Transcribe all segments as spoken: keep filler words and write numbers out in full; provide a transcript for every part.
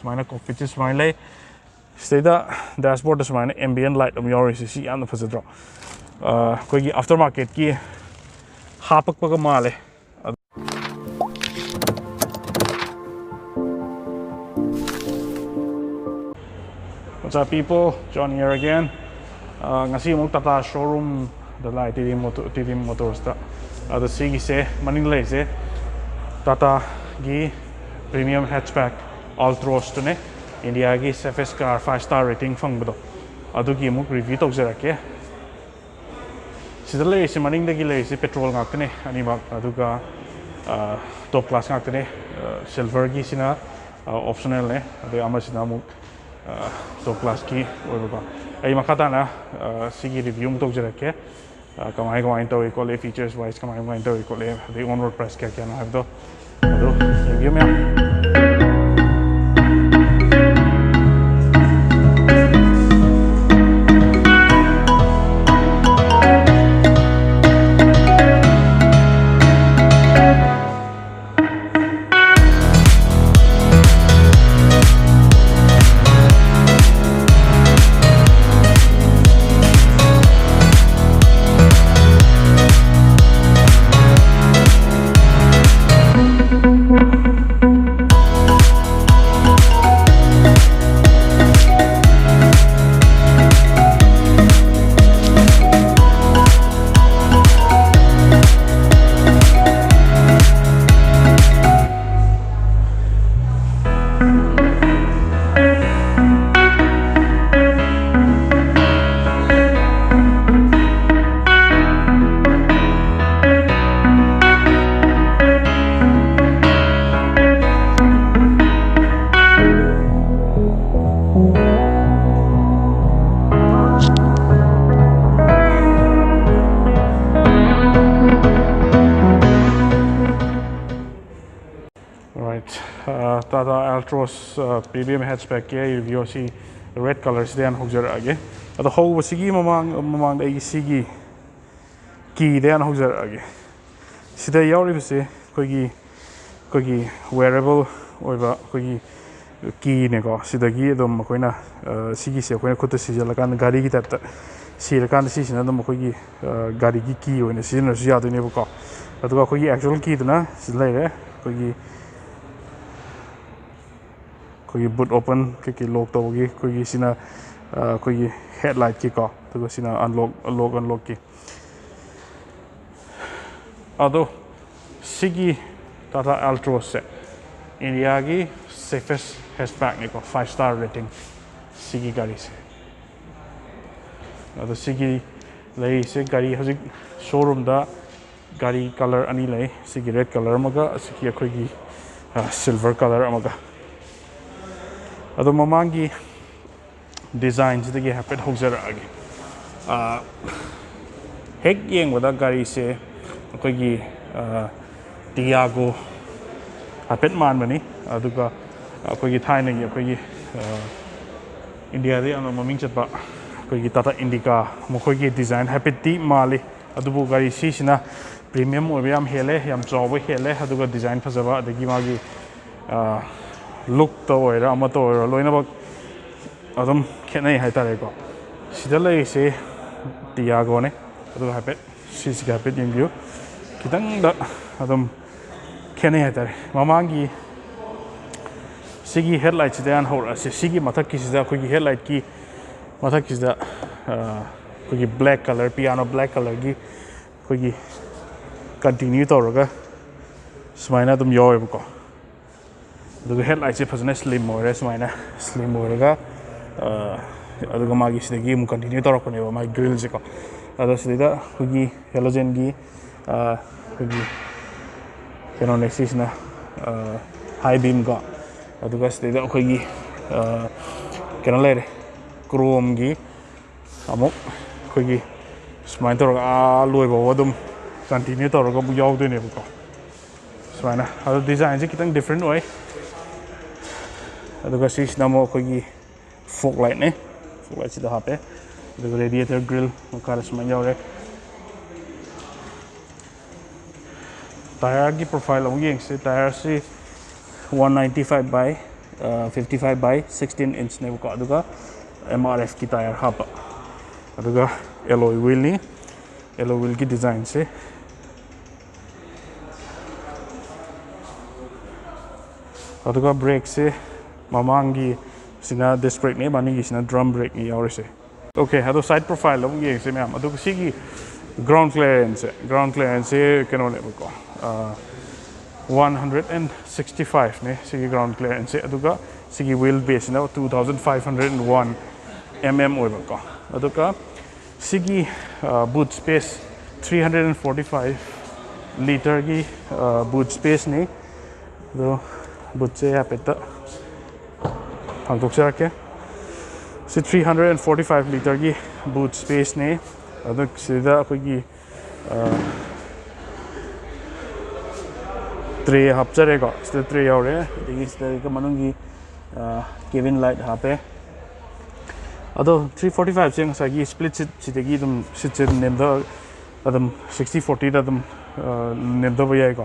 ꯁꯨꯃꯥꯏꯅ cockpitꯁꯦ ꯁꯨꯃꯥꯏꯅ ꯂꯩ꯫ ꯁꯤꯗꯩꯗ dashboardꯇ ꯁꯨꯃꯥꯏꯅ ambient light ꯑꯃ ꯌꯥꯎꯔꯤꯁꯦ, ꯁꯤ ꯌꯥꯝꯅ ꯐꯖꯗ꯭ꯔꯣ? ꯑ, ꯑꯩꯈꯣꯏꯒꯤ after marketꯀꯤ ꯍꯥꯞꯄꯛꯄꯒ ꯃꯥꯜꯂꯦ꯫ What's up, people? John here again. Uh, ꯉꯁꯤ ꯑꯃꯨꯛ Tata showroomꯗ ꯂꯥꯛꯑꯦ, ꯇꯤ ꯗꯤ ꯃꯣꯇꯣ-, ꯇꯤ ꯗꯤ ꯃꯣꯇꯣꯔꯁꯇ꯫ ꯑꯗꯣ ꯁꯤꯒꯤꯁꯦ ꯃꯅꯤꯡ ꯂꯩꯔꯤꯁꯦ Tataꯒꯤ premium hatchback Altrosꯇꯨꯅꯦ, ꯏꯟꯗꯤꯌꯥꯒꯤ safest car five star rating ꯐꯪꯕꯗꯣ, ꯑꯗꯨꯒꯤ ꯑꯃꯨꯛ review ꯇꯧꯖꯔꯛꯀꯦ꯫ ꯁꯤꯗ ꯂꯩꯔꯤꯁꯦ, ꯃꯅꯤꯡꯗꯒꯤ ꯂꯩꯔꯤꯁꯦ petrol ꯉꯥꯛꯇꯅꯦ ꯑꯅꯤꯃꯛ, ꯑꯗꯨꯒ, ꯑ, top class ꯉꯥꯛꯇꯅꯦ꯫ ꯑ, silverꯒꯤꯁꯤꯅ, ꯑ, optionalꯅꯦ, ꯑꯗꯩ ꯑꯃꯁꯤꯅ ꯑꯃꯨꯛ, ꯑ, top classꯀꯤ ꯑꯣꯏꯕꯀꯣ꯫ ꯑꯩ ꯃꯈꯥ ꯇꯥꯅ, ꯑ, ꯁꯤꯒꯤ review ꯑꯃꯨꯛ ꯇꯧꯖꯔꯛꯀꯦ꯫ ꯑ, ꯀꯃꯥꯏ ꯀꯃꯥꯏꯅ ꯇꯧꯏ ꯈꯣꯠꯂꯤ, features wise ꯀꯃꯥꯏ ꯀꯃꯥꯏꯅ ꯇꯧꯏ ꯈꯣꯠꯂꯤ, ꯑꯗꯩ on road price ꯀꯌꯥ ꯀꯌꯥꯅꯣ ꯍꯥꯏꯕꯗꯣ꯫ ꯑꯗꯨ ꯌꯦꯡꯕꯤꯌꯨ ꯃꯌꯥꯝ꯫ Alright, uh, Tata Altroz, uh, premium hatchbackꯀꯤ ꯑꯩ review ꯑꯁꯤ red colorꯁꯤꯗ ꯍꯥꯟꯅ ꯍꯧꯖꯔꯛꯑꯒꯦ꯫ ꯑꯗꯣ ꯍꯧꯕꯁꯤꯒꯤ ꯃꯃꯥꯡ-, ꯃꯃꯥꯡꯗ ꯑꯩꯒꯤ ꯁꯤꯒꯤ keyꯗ ꯍꯥꯟꯅ ꯍꯧꯖꯔꯛꯑꯒꯦ꯫ ꯁꯤꯗ ꯌꯥꯎꯔꯤꯕꯁꯦ ꯑꯩꯈꯣꯏꯒꯤ, ꯑꯩꯈꯣꯏꯒꯤ wearable ꯑꯣꯏꯕ ꯑꯩꯈꯣꯏꯒꯤ ꯀꯤꯅꯦꯀꯣ꯫ ꯁꯤꯗꯒꯤ ꯑꯗꯨꯝ ꯑꯩꯈꯣꯏꯅ, ꯑ, ꯁꯤꯒꯤꯁꯦ ꯑꯩꯈꯣꯏꯅ ꯈꯨꯠꯇ ꯁꯤꯖꯤꯜꯂꯀꯥꯟꯗ, ꯒꯥꯔꯤꯒꯤ ꯇꯥꯏꯞꯇ ꯁꯤꯔꯀꯥꯟꯗ, ꯁꯤꯁꯤꯅ ꯑꯗꯨꯝ ꯑꯩꯈꯣꯏꯒꯤ, ꯑ, ꯒꯥꯔꯤꯒꯤ ꯀꯤ ꯑꯣꯏꯅ ꯁꯤꯖꯤꯟꯅꯔꯁꯨ ꯌꯥꯗꯣꯏꯅꯦꯕꯀꯣ꯫ ꯑꯗꯨꯒ ꯑꯩꯈꯣꯏꯒꯤ ꯑꯦꯛꯆꯨꯋꯦꯜ ꯀꯤꯗꯨꯅ ꯁꯤꯗ ꯂꯩꯔꯦ꯫ ꯑꯩꯈꯣꯏꯒꯤ, ꯑꯩꯈꯣꯏꯒꯤ ꯕꯨꯠ ꯑꯣꯄꯟ ꯀꯩꯀꯩ ꯂꯣꯛ ꯇꯧꯕꯒꯤ ꯑꯩꯈꯣꯏꯒꯤ ꯁꯤꯅ, ꯑ, ꯑꯩꯈꯣꯏꯒꯤ ꯍꯦꯠꯂꯥꯏꯠꯀꯤꯀꯣ, ꯑꯗꯨꯒ ꯁꯤꯅ ꯑꯟꯂꯣꯛ, ꯂꯣꯛ ꯑꯟꯂꯣꯛꯀꯤ꯫ ꯑꯗꯣ ꯁꯤꯒꯤ Tata Altroꯁꯁꯦ ꯏꯟꯗꯤꯌꯥꯒꯤ safest hatchbackꯅꯤꯀꯣ, five star rating ꯁꯤꯒꯤ ꯒꯥꯔꯤꯁꯦ꯫ ꯑꯗꯣ ꯁꯤꯒꯤ ꯂꯩꯔꯤꯁꯦ ꯒꯥꯔꯤ ꯍꯧꯖꯤꯛ showroomꯗ ꯒꯥꯔꯤ colour ꯑꯅꯤ ꯂꯩ, ꯁꯤꯒꯤ red colour ꯑꯃꯒ ꯑꯁꯤꯒꯤ ꯑꯩꯈꯣꯏꯒꯤ, ꯑ, silver colour ꯑꯃꯒ꯫ ꯑꯗꯣ ꯃꯃꯥꯡꯒꯤ designꯁꯤꯗꯒꯤ ꯍꯥꯏꯐꯦꯠ ꯍꯧꯖꯔꯛꯑꯒꯦ꯫ ꯑ, ꯍꯦꯛ ꯌꯦꯡꯕꯗ ꯒꯥꯔꯤꯁꯦ ꯑꯩꯈꯣꯏꯒꯤ, ꯑ, Tiago ꯍꯥꯏꯐꯦꯠ ꯃꯥꯟꯕꯅꯤ꯫ ꯑꯗꯨꯒ ꯑꯩꯈꯣꯏꯒꯤ ꯊꯥꯏꯅꯒꯤ ꯑꯩꯈꯣꯏꯒꯤ, ꯑ, ꯏꯟꯗꯤꯌꯥꯗ ꯌꯥꯝꯅ ꯃꯃꯤꯡ ꯆꯠꯄ ꯑꯩꯈꯣꯏꯒꯤ Tata Indica, ꯃꯈꯣꯏꯒꯤ design ꯍꯥꯏꯐꯦꯠꯇꯤ ꯃꯥꯜꯂꯤ꯫ ꯑꯗꯨꯕꯨ ꯒꯥꯔꯤ ꯁꯤꯁꯤꯅ premium ꯑꯣꯏꯕ ꯌꯥꯝ ꯍꯦꯜꯂꯦ, ꯌꯥꯝ ꯆꯥꯎꯕ ꯍꯦꯜꯂꯦ, ꯑꯗꯨꯒ design ꯐꯖꯕ, ꯑꯗꯒꯤ ꯃꯥꯒꯤ, ꯑ, lookꯇ ꯑꯣꯏꯔꯣ, ꯑꯃꯠꯇ ꯑꯣꯏꯔꯣ, ꯂꯣꯏꯅꯃꯛ ꯑꯗꯨꯝ ꯈꯦꯠꯅꯩ ꯍꯥꯏꯇꯥꯔꯦꯀꯣ꯫ ꯁꯤꯗ ꯂꯩꯔꯤꯁꯦ Tiagoꯅꯦ꯫ ꯑꯗꯨꯒ ꯍꯥꯏꯐꯦꯠ ꯁꯤꯁꯤꯒ ꯍꯥꯏꯐꯦꯠ ꯌꯦꯡꯕꯤꯌꯨ꯫ ꯈꯤꯇꯪꯗ ꯑꯗꯨꯝ ꯈꯦꯠꯅꯩ ꯍꯥꯏꯇꯥꯔꯦ꯫ ꯃꯃꯥꯡꯒꯤ ꯁꯤꯒꯤ headlightꯁꯤꯗ ꯍꯥꯟꯅ ꯍꯧꯔꯛꯑꯁꯦ꯫ ꯁꯤꯒꯤ ꯃꯊꯛꯀꯤꯁꯤꯗ, ꯑꯩꯈꯣꯏꯒꯤ headlightꯀꯤ ꯃꯊꯛꯀꯤꯁꯤꯗ, ꯑ, ꯑꯩꯈꯣꯏꯒꯤ black colour, piano black colourꯒꯤ ꯑꯩꯈꯣꯏꯒꯤ continue ꯇꯧꯔꯒ ꯁꯨꯃꯥꯏꯅ ꯑꯗꯨꯝ ꯌꯥꯎꯋꯦꯕꯀꯣ꯫ ꯑꯗꯨꯒ headlightꯁꯦ ꯐꯖꯅ slim ꯑꯣꯏꯔꯦ, ꯁꯨꯃꯥꯏꯅ slim ꯑꯣꯏꯔꯒ, ꯑ, ꯑꯗꯨꯒ ꯃꯥꯒꯤ ꯁꯤꯗꯒꯤ ꯑꯃꯨꯛ continue ꯇꯧꯔꯛꯄꯅꯦꯕ ꯃꯥꯒꯤ grillꯁꯦꯀꯣ꯫ ꯑꯗꯣ ꯁꯤꯗꯩꯗ ꯑꯩꯈꯣꯏꯒꯤ halogenꯒꯤ, ꯑ, ꯑꯩꯈꯣꯏꯒꯤ ꯀꯩꯅꯣꯅꯦ ꯁꯤꯁꯤꯅ, ꯑ, high beamꯀꯣ꯫ ꯑꯗꯨꯒ ꯁꯤꯗꯩꯗ ꯑꯩꯈꯣꯏꯒꯤ, ꯑ, ꯀꯩꯅꯣ ꯂꯩꯔꯦ, chromeꯒꯤ ꯑꯃꯨꯛ ꯑꯩꯈꯣꯏꯒꯤ ꯁꯨꯃꯥꯏꯅ ꯇꯧꯔꯒ ꯑꯥ ꯂꯣꯏꯐꯥꯎꯕ ꯑꯗꯨꯝ continue ꯇꯧꯔꯒ ꯑꯃꯨꯛ ꯌꯥꯎꯗꯣꯏꯅꯦꯕꯀꯣ꯫ ꯁꯨꯃꯥꯏꯅ꯫ ꯑꯗꯣ designꯁꯦ ꯈꯤꯇꯪ different ꯑꯣꯏ꯫ ꯑꯗꯨꯒ ꯁꯤꯁꯤꯅ ꯑꯃꯨꯛ ꯑꯩꯈꯣꯏꯒꯤ fog lightꯅꯦ꯫ Fog lightꯁꯤꯗ ꯍꯥꯞꯄꯦ꯫ ꯑꯗꯨꯒ radiator grill ꯃꯈꯥꯗ ꯁꯨꯃꯥꯏꯅ ꯌꯥꯎꯔꯦ꯫ Tireꯒꯤ profile ꯑꯃꯨꯛ ꯌꯦꯡꯁꯤ꯫ Tireꯁꯤ one ninety five by fifty five by sixteen ꯏꯟꯁꯅꯦꯕꯀꯣ꯫ ꯑꯗꯨꯒ ꯑꯦꯝ ꯑꯥꯔ ꯑꯦꯐꯀꯤ ꯇꯥꯌꯔ ꯍꯥꯞꯄ, ꯑꯗꯨꯒ ꯑꯦꯂꯣꯏ ꯋꯤꯜꯅꯤ꯫ ꯑꯦꯂꯣꯏ ꯋꯤꯜꯒꯤ ꯗꯤꯖꯥꯏꯟꯁꯦ, ꯑꯗꯨꯒ ꯕ꯭ꯔꯦꯛꯁꯦ ꯃꯃꯥꯡꯒꯤ ꯁꯤꯅ ꯗꯤꯁ ꯕ꯭ꯔꯦꯛꯅꯤ, ꯃꯅꯤꯡꯒꯤꯁꯤꯅ ꯗ꯭ꯔꯝ ꯕ꯭ꯔꯦꯛꯅꯤ ꯌꯥꯎꯔꯤꯁꯦ꯫ ꯑꯣꯀꯦ, ꯑꯗꯣ ꯁꯥꯏꯠ ꯄ꯭ꯔꯣꯐꯥꯏꯜ ꯑꯃꯨꯛ ꯌꯦꯡꯁꯦ ꯃꯌꯥꯝ꯫ ꯑꯗꯨꯒ ꯁꯤꯒꯤ ꯒ꯭ꯔꯥꯎꯟ ꯀ꯭ꯂꯤꯌꯥꯔꯦꯟꯁꯁꯦ, ꯒ꯭ꯔꯥꯎꯟ ꯀ꯭ꯂꯤꯌꯥꯔꯦꯟꯁꯁꯦ ꯀꯩꯅꯣꯅꯦꯕꯀꯣ, ꯋꯥꯟ ꯍꯟꯗ꯭ꯔꯦꯠ ꯑꯦꯟ ꯁꯤꯛꯁꯇꯤ ꯐꯥꯏꯚꯅꯦ ꯁꯤꯒꯤ ꯒ꯭ꯔꯥꯎꯟ ꯀ꯭ꯂꯤꯌꯥꯔꯦꯟꯁꯁꯦ꯫ ꯑꯗꯨꯒ ꯁꯤꯒꯤ ꯋꯤꯜ ꯕꯦꯁꯁꯤꯅ two thousand five hundred and one M M ꯑꯣꯏꯕꯀꯣ꯫ ꯑꯗꯨꯒ ꯁꯤꯒꯤ boot space three hundred and forty five ꯂꯤꯇꯔꯒꯤ ꯕꯨꯠ ꯁ꯭ꯄꯦꯁꯅꯤ꯫ ꯑꯗꯣ ꯕꯨꯠꯁꯦ ꯍꯥꯏꯐꯦꯠꯇ ꯍꯥꯡꯗꯣꯛꯆꯔꯛꯀꯦ꯫ ꯁꯤ three hundred and forty five ꯂꯤꯇꯔꯒꯤ ꯕꯨꯠ ꯁ꯭ꯄꯦꯁꯅꯤ꯫ ꯑꯗꯣ ꯁꯤꯗ ꯑꯩꯈꯣꯏꯒꯤ ꯇ꯭ꯔꯦ ꯍꯥꯞꯆꯔꯦꯀꯣ꯫ ꯁꯤꯗ ꯇ꯭ꯔꯦ ꯌꯥꯎꯔꯦ, ꯑꯗꯒꯤ ꯁꯤꯗ ꯃꯅꯨꯡꯒꯤ ꯀꯦꯕꯤꯟ ꯂꯥꯏꯠ ꯍꯥꯞꯄꯦ꯫ ꯑꯗꯣ ꯊ꯭ꯔꯤ ꯐꯣꯔꯇꯤ ꯐꯥꯏꯚꯁꯦ ꯉꯁꯥꯏꯒꯤ ꯁ꯭ꯄ꯭ꯂꯤꯠ ꯁꯤꯠꯁꯤꯗꯒꯤ ꯑꯗꯨꯝ ꯁꯤꯠꯁꯦ ꯑꯗꯨꯝ ꯅꯦꯝꯊ, ꯑꯗꯨꯝ ꯁꯤꯛꯁꯇꯤ ꯐꯣꯔꯇꯤꯗ ꯑꯗꯨꯝ ꯅꯦꯝꯊꯕ ꯌꯥꯏꯀꯣ꯫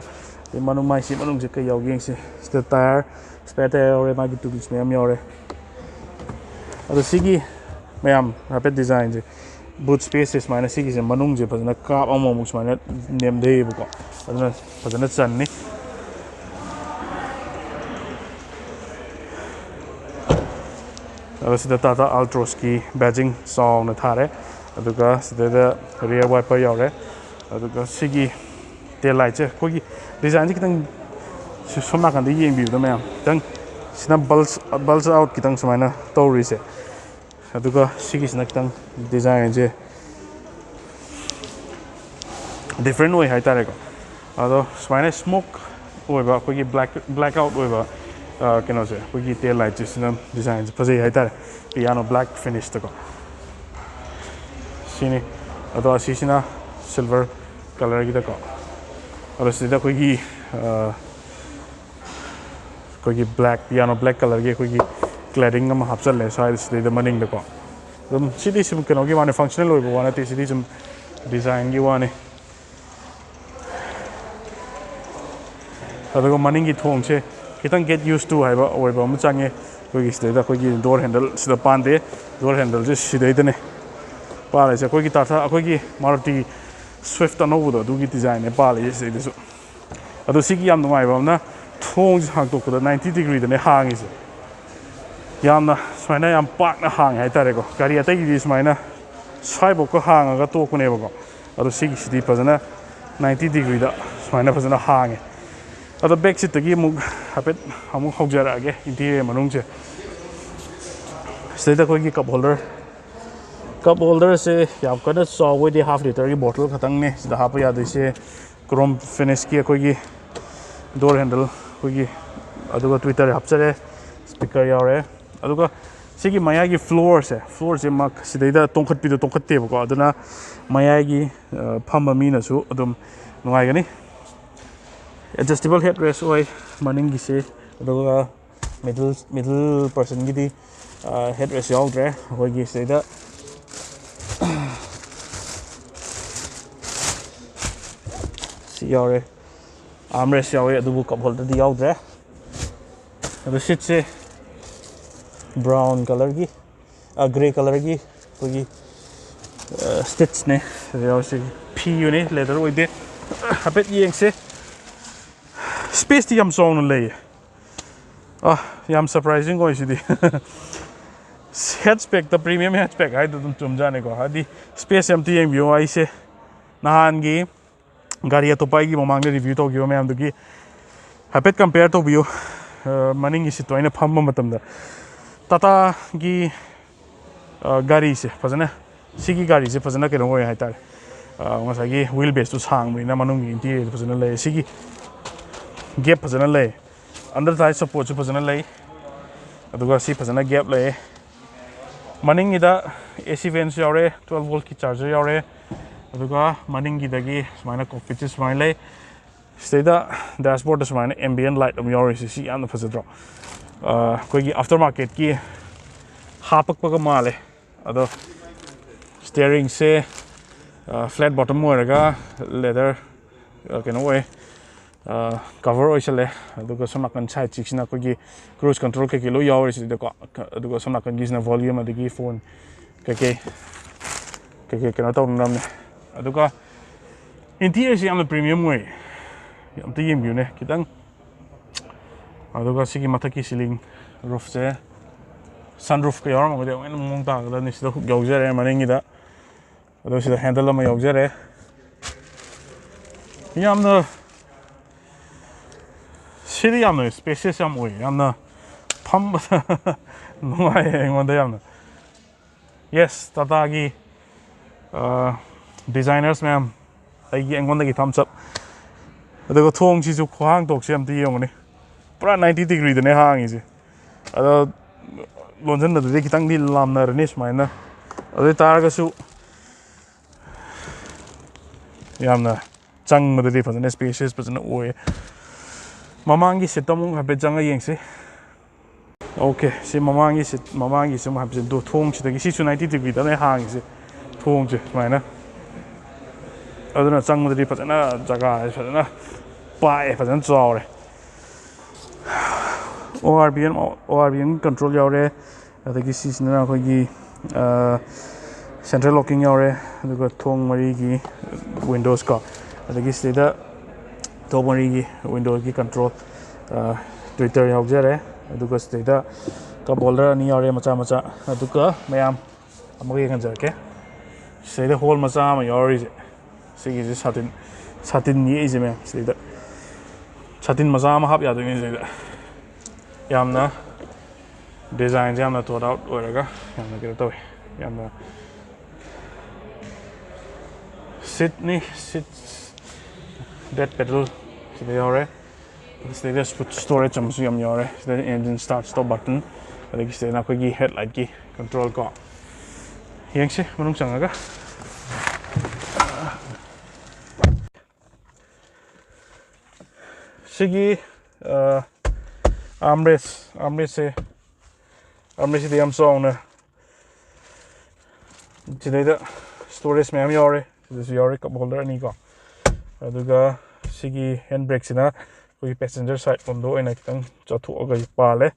ꯑꯗꯩ ꯃꯅꯨꯡ, ꯃꯥꯏꯁꯤ ꯃꯅꯨꯡꯁꯦ ꯀꯩ ꯌꯥꯎꯒꯦ ꯌꯦꯡꯁꯤ꯫ ꯁꯤꯗ ꯇꯥꯌꯔ, ꯁ꯭ꯄꯦꯌꯔ ꯇꯥꯌꯔ ꯌꯥꯎꯔꯦ, ꯃꯥꯒꯤ ꯇꯨꯜꯁ ꯃꯌꯥꯝ ꯌꯥꯎꯔꯦ꯫ ꯑꯗꯣ ꯁꯤꯒꯤ ꯃꯌꯥꯝ ꯍꯥꯏꯐꯦꯠ ꯗꯤꯖꯥꯏꯟꯁꯦ, ꯕꯨꯠ ꯁ꯭ꯄꯦꯁꯁꯦ ꯁꯨꯃꯥꯏꯅ ꯁꯤꯒꯤꯁꯦ ꯃꯅꯨꯡꯁꯦ ꯐꯖꯅ ꯀꯥꯞ ꯑꯃꯃꯨꯛ ꯁꯨꯃꯥꯏꯅ ꯅꯦꯝꯊꯩꯌꯦꯕꯀꯣ꯫ ꯑꯗꯨꯅ ꯐꯖꯅ ꯆꯟꯅꯤ꯫ ꯑꯗꯣ ꯁꯤꯗ ꯇꯥꯇꯥ ꯑꯜꯇ꯭ꯔꯣꯁꯀꯤ ꯕꯦꯖꯤꯡ ꯆꯥꯎꯅ ꯊꯥꯔꯦ꯫ ꯑꯗꯨꯒ ꯁꯤꯗꯩꯗ ꯔꯤꯌꯔ ꯋꯥꯏꯄꯔ ꯌꯥꯎꯔꯦ꯫ ꯑꯗꯨꯒ ꯁꯤꯒꯤ ꯇꯦꯜ ꯂꯥꯏꯠꯁꯦ ꯑꯩꯈꯣꯏꯒꯤ ꯗꯤꯖꯥꯏꯟꯁꯦ ꯈꯤꯇꯪ ꯁꯣꯝ ꯅꯥꯀꯟꯗ ꯌꯦꯡꯕꯤꯕꯗ ꯃꯌꯥꯝ ꯈꯤꯇꯪ, ꯁꯤꯅ ꯕꯜꯁ, ꯕꯜꯁ ꯑꯥꯎꯠ ꯈꯤꯇꯪ ꯁꯨꯃꯥꯏꯅ ꯇꯧꯔꯤꯁꯦ꯫ ꯑꯗꯨꯒ ꯁꯤꯒꯤꯁꯤꯅ ꯈꯤꯇꯪ ꯗꯤꯖꯥꯏꯟꯁꯦ ꯗꯤꯐ꯭ꯔꯦꯟ ꯑꯣꯏ ꯍꯥꯏꯇꯥꯔꯦꯀꯣ꯫ ꯑꯗꯣ ꯁꯨꯃꯥꯏꯅ ꯁ꯭ꯃꯣꯛ ꯑꯣꯏꯕ, ꯑꯩꯈꯣꯏꯒꯤ ꯕ꯭ꯂꯦꯛ, ꯕ꯭ꯂꯦꯛ ꯑꯥꯎꯠ ꯑꯣꯏꯕ ꯀꯩꯅꯣꯁꯦ, ꯑꯩꯈꯣꯏꯒꯤ ꯇꯦꯜ ꯂꯥꯏꯠꯁꯦ, ꯁꯤꯅ ꯗꯤꯖꯥꯏꯟꯁꯦ ꯐꯖꯩ ꯍꯥꯏꯇꯥꯔꯦ, ꯄꯤꯌꯥꯅꯣ ꯕ꯭ꯂꯦꯛ ꯐꯤꯅꯤꯁꯇꯀꯣ꯫ ꯁꯤꯅꯤ꯫ ꯑꯗꯣ ꯑꯁꯤꯁꯤꯅ ꯁꯤꯜꯚꯔ ꯀꯂꯔꯒꯤꯗꯀꯣ꯫ ꯑꯗꯣ ꯁꯤꯗ ꯑꯩꯈꯣꯏꯒꯤ ꯑꯩꯈꯣꯏꯒꯤ ꯕ꯭ꯂꯦꯛ, ꯄꯤꯌꯥꯅꯣ ꯕ꯭ꯂꯦꯛ ꯀꯂꯔꯒꯤ ꯑꯩꯈꯣꯏꯒꯤ ꯀ꯭ꯂꯦꯗꯤꯡ ꯑꯃ ꯍꯥꯞꯆꯜꯂꯦ ꯁ꯭ꯋꯥꯏꯗ, ꯁꯤꯗꯩꯗ ꯃꯅꯤꯡꯗꯀꯣ꯫ ꯑꯗꯨꯝ ꯁꯤꯗꯤ ꯁꯨꯝ ꯀꯩꯅꯣꯒꯤ ꯋꯥꯅꯤ, ꯐꯪꯁꯅꯦꯜ ꯑꯣꯏꯕ ꯋꯥ ꯅꯠꯇꯦ, ꯁꯤꯗꯤ ꯁꯨꯝ ꯗꯤꯖꯥꯏꯟꯒꯤ ꯋꯥꯅꯤ꯫ ꯑꯗꯨꯒ ꯃꯅꯤꯡꯒꯤ ꯊꯣꯡꯁꯦ ꯈꯤꯇꯪ get used to ꯍꯥꯏꯕ ꯑꯣꯏꯕ ꯑꯃ ꯆꯪꯉꯦ꯫ ꯑꯩꯈꯣꯏꯒꯤ ꯁꯤꯗꯩꯗ ꯑꯩꯈꯣꯏꯒꯤ door handle ꯁꯤꯗ ꯄꯥꯟꯗꯦ, door handleꯁꯦ ꯁꯤꯗꯩꯗꯅꯦ ꯄꯥꯜꯂꯤꯁꯦ꯫ ꯑꯩꯈꯣꯏꯒꯤ ꯇꯥꯇꯥ, ꯑꯩꯈꯣꯏꯒꯤ Maruti Swift ꯑꯅꯧꯕꯗꯣ, ꯑꯗꯨꯒꯤ designꯅꯦ ꯄꯥꯜꯂꯤꯁꯦ ꯁꯤꯗꯩꯗꯁꯨ꯫ ꯑꯗꯣ ꯁꯤꯒꯤ ꯌꯥꯝ ꯅꯨꯡꯉꯥꯏꯕ ꯑꯃꯅ, ꯊꯣꯡꯁꯦ ꯍꯥꯡꯇꯣꯛꯄꯗ ninety degreeꯗꯅꯦ ꯍꯥꯡꯉꯤꯁꯦ꯫ ꯌꯥꯝꯅ ꯁꯨꯃꯥꯏꯅ ꯌꯥꯝ ꯄꯥꯛꯅ ꯍꯥꯡꯉꯦ ꯍꯥꯏꯇꯥꯔꯦꯀꯣ꯫ ꯒꯥꯔꯤ ꯑꯇꯩꯒꯤꯗꯤ ꯁꯨꯃꯥꯏꯅ ꯁ꯭ꯋꯥꯏꯐꯥꯎꯀ ꯍꯥꯡꯉꯒ ꯇꯣꯛꯄꯅꯦꯕꯀꯣ꯫ ꯑꯗꯣ ꯁꯤꯒꯤꯁꯤꯗꯤ ꯐꯖꯅ ninety degreeꯗ ꯁꯨꯃꯥꯏꯅ ꯐꯖꯅ ꯍꯥꯡꯉꯦ꯫ ꯑꯗꯣ back seatꯇꯒꯤ ꯑꯃꯨꯛ ꯍꯥꯏꯐꯦꯠ ꯑꯃꯨꯛ ꯍꯧꯖꯔꯛꯑꯒꯦ interior ꯃꯅꯨꯡꯁꯦ꯫ ꯁꯤꯗꯩꯗ ꯑꯩꯈꯣꯏꯒꯤ cup holder, cup holderꯁꯦ ꯌꯥꯝ ꯀꯟꯅ ꯆꯥꯎꯕ ꯑꯣꯏꯗꯦ, half literꯒꯤ bottle ꯈꯛꯇꯪꯅꯦ ꯁꯤꯗ ꯍꯥꯞꯄ ꯌꯥꯗꯣꯏꯁꯦ꯫ Chrome finishꯀꯤ ꯑꯩꯈꯣꯏꯒꯤ door handle ꯑꯩꯈꯣꯏꯒꯤ, ꯑꯗꯨꯒ tweeter ꯍꯥꯞꯆꯔꯦ, speaker ꯌꯥꯎꯔꯦ꯫ ꯑꯗꯨꯒ ꯁꯤꯒꯤ ꯃꯌꯥꯏꯒꯤ floorꯁꯦ, floorꯁꯦ ꯃꯥ ꯁꯤꯗꯩꯗ ꯇꯣꯡꯈꯠꯄꯤꯗꯣ ꯇꯣꯡꯈꯠꯇꯦꯕꯀꯣ꯫ ꯑꯗꯨꯅ ꯃꯌꯥꯏꯒꯤ, ꯑ, ꯐꯝꯕ ꯃꯤꯅꯁꯨ ꯑꯗꯨꯝ ꯅꯨꯡꯉꯥꯏꯒꯅꯤ꯫ Adjustable headrest ꯑꯣꯏ ꯃꯅꯤꯡꯒꯤꯁꯤ, ꯑꯗꯨꯒ middle, middle personꯒꯤꯗꯤ, ꯑ, headrest ꯌꯥꯎꯗ꯭ꯔꯦ꯫ ꯑꯩꯈꯣꯏꯒꯤ ꯁꯤꯗꯩꯗ ꯁꯤ ꯌꯥꯎꯔꯦ, armrest ꯌꯥꯎꯋꯦ, ꯑꯗꯨꯕꯨ cup holderꯗꯤ ꯌꯥꯎꯗ꯭ꯔꯦ꯫ ꯑꯗꯣ seatꯁꯦ brown colourꯒꯤ, ꯑ, grey colourꯒꯤ ꯑꯩꯈꯣꯏꯒꯤ, ꯑ, stitchꯅꯦ꯫ ꯑꯗ ꯌꯥꯎꯔꯤꯁꯦ ꯐꯤꯌꯨꯅꯦ, leather ꯑꯣꯏꯗꯦ꯫ ꯍꯥꯏꯐꯦꯠ ꯌꯦꯡꯁꯦ꯫ Spaceꯇꯤ ꯌꯥꯝ ꯆꯥꯎꯅ ꯂꯩꯌꯦ꯫ ꯑ, ꯌꯥꯝ surprising ꯑꯣꯏ ꯁꯤꯗꯤ꯫ Hatchbackꯇ premium hatchback ꯍꯥꯏꯗꯣ ꯑꯗꯨꯝ ꯆꯨꯝꯖꯥꯠꯅꯤꯀꯣ꯫ ꯍꯥꯏꯗꯤ space ꯑꯝꯇ ꯌꯦꯡꯕꯤꯌꯨ꯫ ꯑꯩꯁꯦ ꯅꯍꯥꯟꯒꯤ ꯒꯥꯔꯤ ꯑꯇꯣꯞꯄ ꯑꯩꯒꯤ ꯃꯃꯥꯡꯗ review ꯇꯧꯈꯤꯕ ꯃꯌꯥꯝꯗꯨꯒꯤ ꯍꯥꯏꯐꯦꯠ compare ꯇꯧꯕꯤꯌꯨ꯫ ꯑ, ꯃꯅꯤꯡꯒꯤ seatꯇꯣ ꯑꯩꯅ ꯐꯝꯕ ꯃꯇꯝꯗ ꯇꯥꯇꯥꯒꯤ, ꯑ, ꯒꯥꯔꯤꯁꯦ ꯐꯖꯅ, ꯁꯤꯒꯤ ꯒꯥꯔꯤꯁꯦ ꯐꯖꯅ ꯀꯩꯅꯣ ꯑꯣꯏ ꯍꯥꯏꯇꯥꯔꯦ꯫ ꯑ, ꯉꯁꯥꯏꯒꯤ wheel baseꯇꯨ ꯁꯥꯡꯕꯅꯤꯅ ꯃꯅꯨꯡꯒꯤ interiorꯗꯨ ꯐꯖꯅ ꯂꯩ꯫ ꯁꯤꯒꯤ gap ꯐꯖꯅ ꯂꯩ, underside supportꯁꯨ ꯐꯖꯅ ꯂꯩ, ꯑꯗꯨꯒ ꯁꯤ ꯐꯖꯅ gap ꯂꯩ꯫ ꯃꯅꯤꯡꯒꯤꯗ AC vents ꯌꯥꯎꯔꯦ, twelve voltꯀꯤ charger ꯌꯥꯎꯔꯦ, ꯑꯗꯨꯒ ꯃꯅꯤꯡꯒꯤꯗꯒꯤ ꯁꯨꯃꯥꯏꯅ cockpitꯁꯦ ꯁꯨꯃꯥꯏꯅ ꯂꯩ꯫ ꯁꯤꯗꯩꯗ dashboardꯇ ꯁꯨꯃꯥꯏꯅ ambient light ꯑꯃ ꯌꯥꯎꯔꯤꯁꯦ, ꯁꯤ ꯌꯥꯝꯅ ꯐꯖꯗ꯭ꯔꯣ? ꯑ, ꯑꯩꯈꯣꯏꯒꯤ aftermarketꯀꯤ ꯍꯥꯞꯄꯛꯄꯒ ꯃꯥꯜꯂꯦ꯫ ꯑꯗꯣ steeringꯁꯦ, ꯑ, flat bottom ꯑꯣꯏꯔꯒ leather, ꯑ, ꯀꯩꯅꯣ ꯑꯣꯏ, ꯀꯚꯔ ꯑꯣꯏꯁꯜꯂꯦ꯫ ꯑꯗꯨꯒ ꯁꯣꯝ ꯅꯥꯀꯟ ꯁꯥꯏꯠꯁꯤꯁꯤꯅ ꯑꯩꯈꯣꯏꯒꯤ ꯀ꯭ꯔꯨꯖ ꯀꯟꯇ꯭ꯔꯣꯜ ꯀꯩꯀꯩ ꯂꯣꯏ ꯌꯥꯎꯔꯦ ꯁꯤꯗꯀꯣ꯫ ꯑꯗꯨꯒ ꯁꯣꯝ ꯅꯥꯀꯟꯒꯤꯁꯤꯅ ꯚꯣꯂ꯭ꯌꯨꯝ ꯑꯗꯒꯤ ꯐꯣꯟ ꯀꯩꯀꯩ ꯀꯩꯀꯩ ꯀꯩꯅꯣ ꯇꯧꯅꯔꯝꯃꯦ꯫ ꯑꯗꯨꯒ ꯏꯟꯇꯤꯔꯤꯌꯔꯁꯤ ꯌꯥꯝꯅ ꯄ꯭ꯔꯤꯃꯤꯌꯝ ꯑꯣꯏ꯫ ꯑꯝꯇ ꯌꯦꯡꯕꯤꯌꯨꯅꯦ ꯈꯤꯇꯪ꯫ ꯑꯗꯨꯒ ꯁꯤꯒꯤ ꯃꯊꯛꯀꯤ ꯁꯤꯂꯤꯡ ꯔꯨꯐꯁꯦ, ꯁꯟ ꯔꯨꯐꯀ ꯌꯥꯎꯔꯝꯃꯒꯗꯤ ꯑꯃꯨꯛ ꯍꯦꯟꯅ ꯃꯑꯣꯡ ꯇꯥꯒꯗꯕꯅꯤ꯫ ꯁꯤꯗ ꯍꯨꯛ ꯌꯥꯎꯖꯔꯦ ꯃꯅꯤꯡꯒꯤꯗ꯫ ꯑꯗꯣ ꯁꯤꯗ ꯍꯦꯟꯗꯜ ꯑꯃ ꯌꯥꯎꯖꯔꯦ꯫ ꯌꯥꯝꯅ ꯁꯤꯗꯤ ꯌꯥꯝꯅ ꯁ꯭ꯄꯦꯁꯤꯌꯁ ꯌꯥꯝ ꯑꯣꯏ꯫ ꯌꯥꯝꯅ ꯐꯝꯕꯗ ꯅꯨꯡꯉꯥꯏ ꯑꯩꯉꯣꯟꯗ ꯌꯥꯝꯅ꯫ ꯌꯦꯁ, ꯇꯥꯇꯥꯒꯤ ꯗꯤꯖꯥꯏꯅꯔꯁ ꯃꯌꯥꯝ, ꯑꯩꯒꯤ ꯑꯩꯉꯣꯟꯗꯒꯤ ꯊꯝꯁ ꯑꯞ꯫ ꯑꯗꯨꯒ ꯊꯣꯡꯁꯤꯁꯨ ꯈꯨꯍꯥꯡ ꯊꯣꯛꯁꯤ ꯑꯝꯇ ꯌꯦꯡꯉꯨꯅꯦ꯫ ꯄꯨꯔꯥ ꯅꯥꯏꯟꯇꯤ ꯗꯤꯒ꯭ꯔꯤꯗꯅꯦ ꯍꯥꯡꯉꯤꯁꯦ꯫ ꯑꯗꯣ ꯂꯣꯟꯁꯤꯟꯕꯗꯨꯗꯤ ꯈꯤꯇꯪꯗꯤ ꯂꯥꯝꯅꯔꯅꯤ ꯁꯨꯃꯥꯏꯅ꯫ ꯑꯗꯨ ꯑꯣꯏ ꯇꯥꯔꯒꯁꯨ ꯌꯥꯝꯅ ꯆꯪꯕꯗꯗꯤ ꯐꯖꯅ ꯁ꯭ꯄꯦꯁꯤꯌꯁ ꯐꯖꯅ ꯑꯣꯏꯌꯦ꯫ ꯃꯃꯥꯡꯒꯤ ꯁꯤꯠꯇ ꯑꯃꯨꯛ ꯍꯥꯏꯐꯦꯠ ꯆꯪꯉ ꯌꯦꯡꯁꯤ꯫ ꯑꯣꯀꯦ, ꯁꯤ ꯃꯃꯥꯡꯒꯤ ꯁꯤꯠ, ꯃꯃꯥꯡꯒꯤꯁꯤ ꯑꯃꯨꯛ ꯍꯥꯏꯐꯦꯠ ꯗꯣ-, ꯊꯣꯡꯁꯤꯗꯒꯤ ꯁꯤꯁꯨ ꯅꯥꯏꯟꯇꯤ ꯗꯤꯒ꯭ꯔꯤꯗꯅꯦ ꯍꯥꯡꯉꯤꯁꯦ꯫ ꯊꯣꯡꯁꯦ ꯁꯨꯃꯥꯏꯅ꯫ ꯑꯗꯨꯅ ꯆꯪꯕꯗꯗꯤ ꯐꯖꯅ ꯖꯒꯥꯁꯦ ꯐꯖꯅ ꯄꯥꯛꯑꯦ, ꯐꯖꯅ ꯆꯥꯎꯔꯦ꯫ ꯑꯣ ꯑꯥꯔ ꯕꯤ ꯑꯦꯝ, ꯑꯣ ꯑꯥꯔ ꯕꯤ ꯑꯦꯝꯒꯤ ꯀꯟꯇ꯭ꯔꯣꯜ ꯌꯥꯎꯔꯦ꯫ ꯑꯗꯒꯤ ꯁꯤꯁꯤꯅ ꯑꯩꯈꯣꯏꯒꯤ ꯁꯦꯟꯇ꯭ꯔꯦꯜ ꯂꯣꯀꯤꯡ ꯌꯥꯎꯔꯦ꯫ ꯑꯗꯨꯒ ꯊꯣꯡ ꯃꯔꯤꯒꯤ ꯋꯤꯟꯗꯣꯁ ꯀꯣ, ꯑꯗꯒꯤ ꯁꯤꯗꯩꯗ ꯊꯣꯡ ꯃꯔꯤꯒꯤ ꯋꯤꯟꯗꯣꯒꯤ ꯀꯟꯇ꯭ꯔꯣꯜ ꯇ꯭ꯋꯤꯇꯔ ꯌꯥꯎꯖꯔꯦ꯫ ꯑꯗꯨꯒ ꯁꯤꯗꯩꯗ ꯀꯞ ꯍꯣꯜꯗꯔ ꯑꯅꯤ ꯌꯥꯎꯔꯦ ꯃꯆꯥ ꯃꯆꯥ꯫ ꯑꯗꯨꯒ ꯃꯌꯥꯝ ꯑꯃꯨꯛ ꯌꯦꯡꯍꯟꯖꯔꯛꯀꯦ꯫ ꯁꯤꯗꯩꯗ ꯍꯣꯜ ꯃꯆꯥ ꯑꯃ ꯌꯥꯎꯔꯤꯁꯦ, ꯁꯤꯒꯤꯁꯦ ꯁꯥꯇꯤꯟ, ꯁꯥꯇꯤꯟ ꯌꯦꯛꯏꯁꯦ ꯃꯌꯥꯝ꯫ ꯁꯤꯗꯩꯗ ꯁꯥꯇꯤꯟ ꯃꯆꯥ ꯑꯃ ꯍꯥꯞ ꯌꯥꯗꯣꯏꯅꯦ ꯁꯤꯗꯩꯗ꯫ ꯌꯥꯝꯅ ꯗꯤꯖꯥꯏꯟꯁꯦ ꯌꯥꯝꯅ ꯊꯣꯠ ꯑꯥꯎꯠ ꯑꯣꯏꯔꯒ ꯌꯥꯝꯅ ꯀꯩꯅꯣ ꯇꯧꯋꯦ꯫ ꯌꯥꯝꯅ ꯁꯤꯠꯅꯤ, ꯁꯤꯠ, ꯕꯦꯠ ꯄꯦꯗꯜ ꯁꯤꯗ ꯌꯥꯎꯔꯦ꯫ ꯁꯤꯗꯩꯗ ꯁ꯭ꯇꯣꯔꯦꯖ ꯑꯃꯁꯨ ꯌꯥꯝ ꯌꯥꯎꯔꯦ꯫ ꯁꯤꯗ ꯏꯟꯖꯤꯟ ꯁ꯭ꯇꯥꯔꯠ ꯁ꯭ꯇꯣꯞ ꯕꯇꯟ, ꯑꯗꯒꯤ ꯁꯤꯗꯅ ꯑꯩꯈꯣꯏꯒꯤ ꯍꯦꯠ ꯂꯥꯏꯠꯀꯤ ꯀꯟꯇ꯭ꯔꯣꯜ ꯀꯣ꯫ ꯌꯦꯡꯁꯤ ꯃꯅꯨꯡ ꯆꯪꯉꯒ꯫ ꯁꯤꯒꯤ ꯑꯥꯔꯝꯔꯦꯁ, ꯑꯥꯔꯝꯔꯦꯁꯁꯦ, ꯑꯥꯔꯝꯔꯦꯁꯁꯤꯗꯤ ꯌꯥꯝ ꯆꯥꯎꯅ, ꯁꯤꯗꯩꯗ ꯁ꯭ꯇꯣꯔꯦꯖ ꯃꯌꯥꯝ ꯌꯥꯎꯔꯦ꯫ ꯁꯤꯗꯁꯨ ꯌꯥꯎꯔꯦ ꯀꯞ ꯍꯣꯜꯗꯔ ꯑꯅꯤꯀꯣ꯫ ꯑꯗꯨꯒ ꯁꯤꯒꯤ ꯍꯦꯟ ꯕ꯭ꯔꯦꯛꯁꯤꯅ ꯑꯩꯈꯣꯏꯒꯤ ꯄꯦꯁꯦꯟꯖꯔ ꯁꯥꯏꯠ ꯂꯣꯝꯗ ꯑꯣꯏꯅ ꯈꯤꯇꯪ ꯆꯠꯊꯣꯛꯑꯒ ꯄꯥꯜꯂꯦ꯫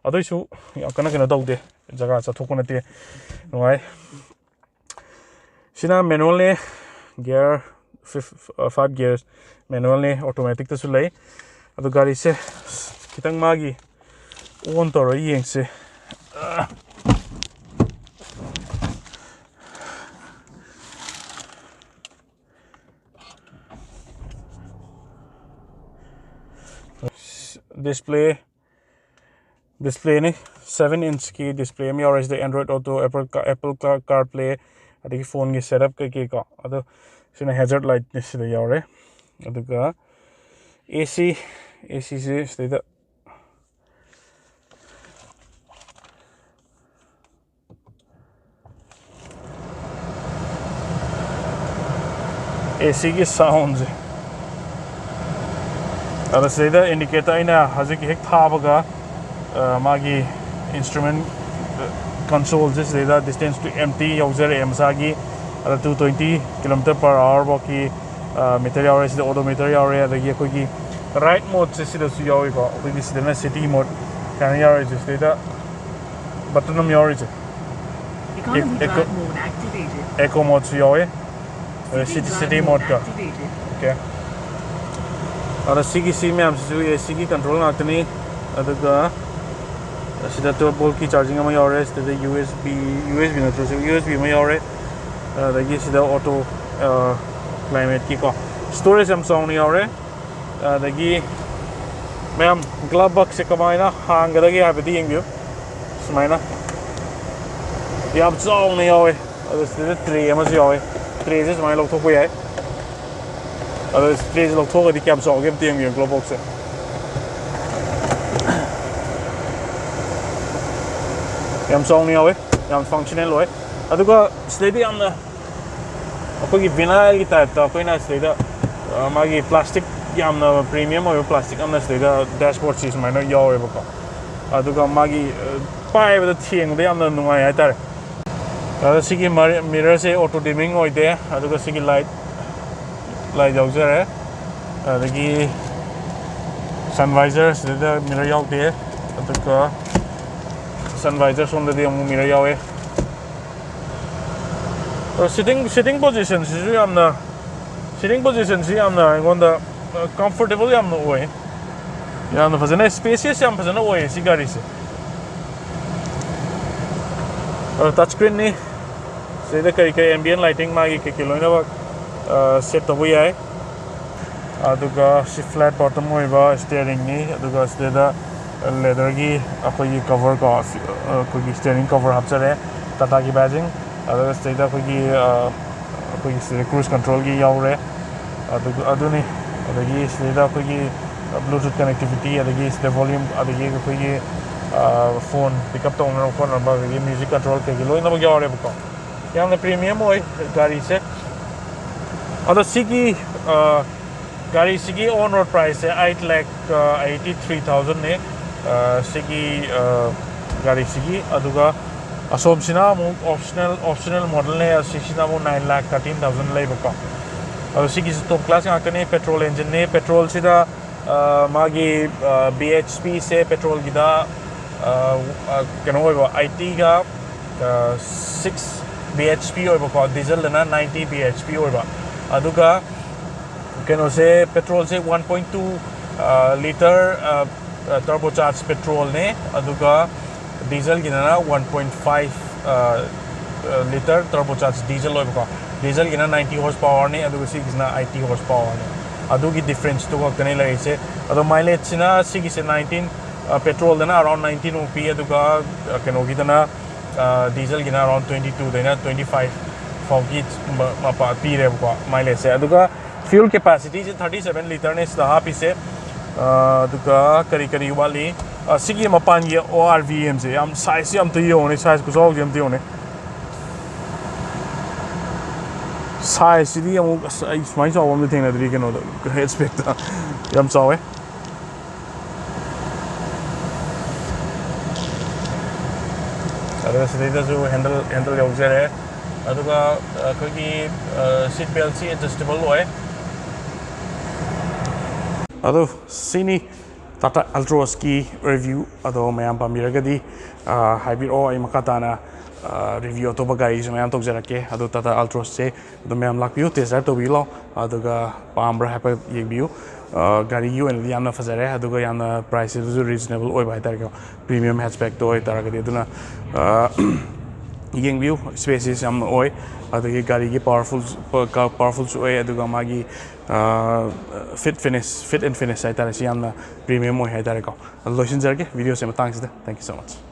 ꯑꯗꯨꯏꯁꯨ ꯌꯥꯝ ꯀꯟꯅ ꯀꯩꯅꯣ ꯇꯧꯗꯦ, ꯖꯒꯥ ꯆꯠꯊꯣꯛꯄ ꯅꯠꯇꯦ, ꯅꯨꯡꯉꯥꯏ꯫ ꯁꯤꯅ ꯃꯦꯅꯨꯋꯦꯜꯅꯦ, ꯒꯤꯌꯔ ꯐꯥꯏꯚ ꯒꯤꯌꯔ ꯃꯦꯅꯨꯋꯦꯜꯅꯦ, ꯑꯣꯇꯣꯃꯦꯇꯤꯛꯇꯁꯨ ꯂꯩ꯫ ꯑꯗꯨ ꯒꯥꯔꯤꯁꯦ ꯈꯤꯇꯪ ꯃꯥꯒꯤ ꯑꯣꯟ ꯇꯧꯔꯒ ꯌꯦꯡꯁꯦ꯫ ꯗꯤꯁꯄ꯭ꯂꯦ ꯗꯤꯁꯄ꯭ꯂꯦꯅꯤ, ꯁꯚꯦꯟ ꯏꯟꯆꯀꯤ ꯗꯤꯁꯄ꯭ꯂꯦ ꯑꯃ ꯌꯥꯎꯔꯦ꯫ ꯁꯤꯗ Android Auto, Apple, Apple CarPlay, ꯑꯗꯒꯤ ꯐꯣꯟꯒꯤ ꯁꯦꯠ ꯑꯞ ꯀꯩꯀꯩ ꯀꯣ꯫ ꯑꯗꯣ ꯁꯤꯅ ꯍꯦꯖꯔꯠ ꯂꯥꯏꯠꯅꯤ ꯁꯤꯗ ꯌꯥꯎꯔꯦ꯫ ꯑꯗꯨꯒ ꯑꯦ ꯁꯤ, ꯑꯦ ꯁꯤꯁꯦ ꯁꯤꯗꯩꯗ ꯑꯦ ꯁꯤꯒꯤ ꯁꯥꯎꯟꯁꯦ꯫ ꯑꯗ ꯁꯤꯗꯩꯗ ꯏꯟꯗꯤꯀꯦꯇꯔ ꯑꯩꯅ ꯍꯧꯖꯤꯛ ꯍꯦꯛ ꯊꯥꯕꯒ, ꯑ, ꯃꯥꯒꯤ ꯏꯟꯁꯇ꯭ꯔꯨꯃꯦꯟ ꯀꯟꯁꯣꯜꯁꯦ ꯁꯤꯗꯩꯗ distance to empty ꯌꯥꯎꯖꯔꯛꯑꯦ ꯃꯁꯥꯒꯤ꯫ ꯑꯗ two twenty kilometer per hour ꯐꯥꯎꯒꯤ, ꯑ, ꯃꯤꯇꯔ ꯌꯥꯎꯔꯦ꯫ ꯁꯤꯗ ꯑꯣꯗꯣꯃꯤꯇꯔ ꯌꯥꯎꯔꯦ꯫ ꯑꯗꯒꯤ ꯑꯩꯈꯣꯏꯒꯤ ꯔꯥꯏꯠ ꯃꯣꯠꯁꯦ ꯁꯤꯗꯁꯨ ꯌꯥꯎꯏꯀꯣ꯫ ꯑꯩꯈꯣꯏꯒꯤ ꯁꯤꯗꯅ ꯁꯤꯇꯤ ꯃꯣꯠ ꯀꯥꯏꯅ ꯌꯥꯎꯔꯤꯁꯦ꯫ ꯁꯤꯗꯩꯗ ꯕꯇꯟ ꯑꯃ ꯌꯥꯎꯔꯤꯁꯦ꯫ Economy Eco- drive mode activated. ꯑꯦꯀꯣ ꯃꯣꯠꯁꯨ ꯌꯥꯎꯋꯦ꯫ ꯑꯗ City city, drive city mode ꯃꯣꯠꯀ activated. Okay. ꯑꯗ ꯁꯤꯒꯤ, ꯁꯤ ꯃꯌꯥꯝꯁꯤꯁꯨ ꯑꯦ ꯁꯤꯒꯤ ꯀꯟꯇ꯭ꯔꯣꯜ ꯉꯥꯛꯇꯅꯤ꯫ ꯑꯗꯨꯒ ꯑꯁꯤꯗ twelve voltꯀꯤ charging ꯑꯃ ꯌꯥꯎꯔꯦ꯫ ꯁꯤꯗ U S B, U S B ꯅꯠꯇ꯭ꯔꯁꯨ ꯌꯨ ꯑꯦꯁ ꯕꯤ ꯑꯃ ꯌꯥꯎꯔꯦ꯫ ꯑꯗꯒꯤ ꯁꯤꯗ auto, ꯑ, climate ꯀꯤꯀꯣ, storage ꯌꯥꯝ ꯆꯥꯎꯅ ꯌꯥꯎꯔꯦ꯫ ꯑꯗꯒꯤ ꯃꯌꯥꯝ, glove box ꯁꯦ ꯀꯃꯥꯏꯅ ꯍꯥꯡꯒꯗꯒꯦ ꯍꯥꯏꯕꯗꯤ ꯌꯦꯡꯕꯤꯌꯨ꯫ ꯁꯨꯃꯥꯏꯅ ꯌꯥꯝ ꯆꯥꯎꯅ ꯌꯥꯎꯋꯦ꯫ ꯑꯗꯨ ꯁꯤꯗ tray ꯑꯃꯁꯨ ꯌꯥꯎꯋꯦ꯫ Tray ꯁꯦ ꯁꯨꯃꯥꯏꯅ ꯂꯧꯊꯣꯛꯄ ꯌꯥꯏ꯫ ꯑꯗꯣ tray ꯁꯦ ꯂꯧꯊꯣꯛꯑꯒꯗꯤ ꯀꯌꯥꯝ ꯆꯥꯎꯒꯦ ꯑꯝꯇ ꯌꯦꯡꯕꯤꯌꯨ glove box ꯁꯦ꯫ ꯌꯥꯝ ꯆꯥꯎꯅ ꯌꯥꯎꯋꯦ, ꯌꯥꯝ functional ꯑꯣꯏ꯫ ꯑꯗꯨꯒ ꯁꯤꯗꯩꯗ ꯌꯥꯝꯅ ꯑꯩꯈꯣꯏꯒꯤ vinylꯒꯤ typeꯇ ꯑꯩꯈꯣꯏꯅ ꯁꯤꯗꯩꯗ, ꯑ, ꯃꯥꯒꯤ plastic, ꯌꯥꯝꯅ premium ꯑꯣꯏꯕ plastic ꯑꯃꯅ ꯁꯤꯗꯩꯗ dashboard ꯁꯤ ꯁꯨꯃꯥꯏꯅ ꯌꯥꯎꯋꯦꯕꯀꯣ꯫ ꯑꯗꯨꯒ ꯃꯥꯒꯤ, ꯑ, ꯄꯥꯏꯕꯗ ꯊꯦꯡꯕꯗ ꯌꯥꯝꯅ ꯅꯨꯡꯉꯥꯏ ꯍꯥꯏꯇꯥꯔꯦ꯫ ꯑꯗ ꯁꯤꯒꯤ ꯃꯔ-, mirror ꯁꯦ auto dimming ꯑꯣꯏꯗꯦ꯫ ꯑꯗꯨꯒ ꯁꯤꯒꯤ light, light ꯌꯥꯎꯖꯔꯦ꯫ ꯑꯗꯒꯤ sun visor ꯁꯤꯗꯩꯗ mirror ꯌꯥꯎꯗꯦ, ꯑꯗꯨꯒ sun visor ꯁꯣꯝꯗꯗꯤ ꯑꯃꯨꯛ mirror ꯌꯥꯎꯋꯦ꯫ ꯑꯗꯣ sitting sitting position ꯁꯤꯁꯨ ꯌꯥꯝꯅ, sitting position ꯁꯤ ꯌꯥꯝꯅ ꯑꯩꯉꯣꯟꯗ comfortable ꯌꯥꯝꯅ ꯑꯣꯏ, ꯌꯥꯝꯅ ꯐꯖꯅ spacious ꯌꯥꯝ ꯐꯖꯅ ꯑꯣꯏꯌꯦ ꯁꯤ ꯒꯥꯔꯤꯁꯦ꯫ ꯇꯆ ꯁ꯭ꯀ꯭ꯔꯤꯟꯅꯤ꯫ ꯁꯤꯗꯩꯗ ꯀꯔꯤ ꯀꯔꯤ ambient lighting ꯃꯥꯒꯤ ꯀꯩꯀꯩ ꯂꯣꯏꯅꯃꯛ ꯁꯦꯠ ꯇꯧꯕ ꯌꯥꯏ꯫ ꯑꯗꯨꯒ ꯁꯤ flat bottom ꯑꯣꯏꯕ steeringꯅꯤ꯫ ꯑꯗꯨꯒ ꯁꯤꯗꯩꯗ leatherꯒꯤ ꯑꯩꯈꯣꯏꯒꯤ cover ꯀꯣ, ꯑꯩꯈꯣꯏꯒꯤ steering cover ꯍꯥꯞꯆꯔꯦ, ꯇꯥꯇꯥꯒꯤ badging꯫ ꯑꯗꯨꯒ ꯁꯤꯗꯩꯗ ꯑꯩꯈꯣꯏꯒꯤ ꯑꯩꯈꯣꯏꯒꯤ ꯁꯤꯗ cruise controlꯒꯤ ꯌꯥꯎꯔꯦ꯫ ꯑꯗꯨꯒ ꯑꯗꯨꯅꯤ꯫ ꯑꯗꯒꯤ ꯁꯤꯗꯩꯗ ꯑꯩꯈꯣꯏꯒꯤ Bluetooth connectivity, ꯑꯗꯒꯤ ꯁꯤꯗ volume, ꯑꯗꯒꯤ ꯑꯩꯈꯣꯏꯒꯤ phone pick up ꯇꯧꯅꯕ ꯈꯣꯠꯅꯕ, ꯑꯗꯒꯤ music control ꯀꯩꯀꯩ ꯂꯣꯏꯅꯃꯛ ꯌꯥꯎꯔꯦꯕꯀꯣ꯫ ꯌꯥꯝꯅ premium ꯑꯣꯏ ꯒꯥꯔꯤꯁꯦ꯫ ꯑꯗꯣ ꯁꯤꯒꯤ ꯒꯥꯔꯤꯁꯤꯒꯤ on road priceꯁꯦ eight lakh eighty three thousandꯅꯦ꯫ ꯁꯤꯒꯤ ꯒꯥꯔꯤꯁꯤꯒꯤ꯫ ꯑꯗꯨꯒ ꯑꯁꯣꯝꯁꯤꯅ ꯑꯃꯨꯛ optional optional modelꯅꯦ꯫ ꯑꯁꯤꯁꯤꯅ ꯑꯃꯨꯛ nine lakh thirteen thousand ꯂꯩꯕꯀꯣ꯫ ꯑꯗꯣ ꯁꯤꯒꯤꯁꯤ top class ꯉꯥꯛꯇꯅꯦ, petrol engineꯅꯦ꯫ Petrolꯁꯤꯗ ꯃꯥꯒꯤ BHPꯁꯦ petrolꯒꯤꯗ ꯀꯩꯅꯣ ꯑꯣꯏꯕ, eightyꯒ six BHP ꯑꯣꯏꯕꯀꯣ, dieselꯗꯅ ninety BHP ꯑꯣꯏꯕ꯫ ꯑꯗꯨꯒ ꯀꯩꯅꯣꯁꯦ, petrolꯁꯦ one point two litre turbocharged petrolꯅꯦ꯫ ꯑꯗꯨꯒ dieselꯒꯤꯗꯅ one point five litre turbocharged diesel ꯑꯣꯏꯕꯀꯣ꯫ Dieselꯒꯤꯅ ninety horse powerꯅꯤ, ꯑꯗꯨꯒ ꯁꯤꯒꯤꯁꯤꯅ eighty horse powerꯅꯤ꯫ ꯑꯗꯨꯒꯤ differenceꯇꯨ ꯈꯛꯇꯅꯤ ꯂꯩꯔꯤꯁꯦ꯫ ꯑꯗꯣ mileageꯁꯤꯅ ꯁꯤꯒꯤꯁꯦ nineteen, petrolꯗꯅ around nineteen ꯃꯨꯛ ꯄꯤ, ꯑꯗꯨꯒ ꯀꯩꯅꯣꯒꯤꯗꯅ dieselꯒꯤꯅ around twenty twoꯗꯩꯅ twenty five ꯐꯥꯎꯒꯤ ꯃꯄꯥ ꯄꯤꯔꯦꯕꯀꯣ mileageꯁꯦ꯫ ꯑꯗꯨꯒ fuel capacityꯁꯦ thirty seven litreꯅꯦ ꯁꯤꯗ ꯍꯥꯞꯄꯤꯁꯦ꯫ ꯑꯗꯨꯒ ꯀꯔꯤ ꯀꯔꯤ ꯋꯥꯠꯂꯤ? ꯁꯤꯒꯤ ꯃꯄꯥꯟꯒꯤ ORVMꯁꯦ ꯌꯥꯝ sizeꯁꯦ ꯑꯝꯇ ꯌꯦꯡꯉꯨꯅꯦ, size ꯈꯨꯆꯥꯎꯁꯦ ꯑꯝꯇ ꯌꯦꯡꯉꯨꯅꯦ꯫ Sizeꯁꯤꯗꯤ ꯑꯃꯨꯛ, ꯑꯁ, ꯑꯩ ꯁꯨꯃꯥꯏꯅ ꯆꯥꯎꯕ ꯑꯝꯇ ꯊꯦꯡꯅꯗ꯭ꯔꯤ ꯀꯩꯅꯣꯗ, hatchbackꯇ꯫ ꯌꯥꯝ ꯆꯥꯎꯋꯦ꯫ ꯑꯗꯨꯒ ꯁꯤꯗꯩꯗꯁꯨ handle handle ꯌꯥꯎꯖꯔꯦ꯫ ꯑꯗꯨꯒ ꯑꯩꯈꯣꯏꯒꯤ seat beltꯁꯤ adjustable ꯑꯣꯏ꯫ ꯑꯗꯣ ꯁꯤꯅꯤ ꯇꯥꯇꯥ ꯑꯜꯇ꯭ꯔꯣꯁꯀꯤ ꯔꯤꯚ꯭ꯌꯨ꯫ ꯑꯗꯣ ꯃꯌꯥꯝ ꯄꯥꯝꯕꯤꯔꯒꯗꯤ ꯑ, ꯍꯥꯏꯕꯤꯔꯛꯑꯣ, ꯑꯩ ꯃꯈꯥ ꯇꯥꯅ ꯔꯤꯚ꯭ꯌꯨ ꯑꯇꯣꯞꯄ ꯒꯥꯔꯤꯁꯨ ꯃꯌꯥꯝ ꯇꯧꯖꯔꯛꯀꯦ꯫ ꯑꯗꯣ ꯇꯥꯇꯥ ꯑꯜꯇ꯭ꯔꯣꯁꯁꯦ ꯑꯗꯨꯝ ꯃꯌꯥꯝ ꯂꯥꯛꯄꯤꯌꯨ, ꯇꯦꯁ ꯗ꯭ꯔꯥꯏꯚ ꯇꯧꯕꯤꯌꯨ ꯂꯥꯎ, ꯑꯗꯨꯒ ꯄꯥꯝꯕ꯭ꯔꯥ ꯍꯥꯏꯐꯦꯠ ꯌꯦꯡꯕꯤꯌꯨ꯫ ꯑ, ꯒꯥꯔꯤꯒꯤ ꯑꯣꯏꯅꯗꯤ ꯌꯥꯝꯅ ꯐꯖꯔꯦ, ꯑꯗꯨꯒ ꯌꯥꯝꯅ ꯄ꯭ꯔꯥꯏꯁꯁꯤꯁꯨ ꯔꯤꯖꯅꯦꯕꯜ ꯑꯣꯏꯕ ꯍꯥꯏꯇꯥꯔꯦꯀꯣ꯫ ꯄ꯭ꯔꯤꯃꯤꯌꯝ ꯍꯦꯠꯆꯕꯦꯛꯇꯣ ꯑꯣꯏꯇꯥꯔꯒꯗꯤ꯫ ꯑꯗꯨꯅ ꯑ, ꯌꯦꯡꯕꯤꯌꯨ, ꯁ꯭ꯄꯦꯁꯤꯌꯁ ꯌꯥꯝꯅ ꯑꯣꯏ, ꯑꯗꯒꯤ ꯒꯥꯔꯤꯒꯤ ꯄꯥꯋꯔꯐꯨꯜ, ꯄꯥꯋꯔꯐꯨꯜꯁꯨ ꯑꯣꯏ, ꯑꯗꯨꯒ ꯃꯥꯒꯤ fit finish, fit and finish ꯍꯥꯏꯇꯥꯔꯦ, ꯁꯤ ꯌꯥꯝꯅ ꯄ꯭ꯔꯤꯃꯤꯌꯝ ꯑꯣꯏ ꯍꯥꯏꯇꯥꯔꯦꯀꯣ꯫ ꯑꯗꯨ ꯂꯣꯏꯁꯤꯟꯖꯔꯒꯦ ꯚꯤꯗꯤꯑꯣꯁꯦ ꯃꯇꯥꯡꯁꯤꯗ꯫ Thank you so much꯫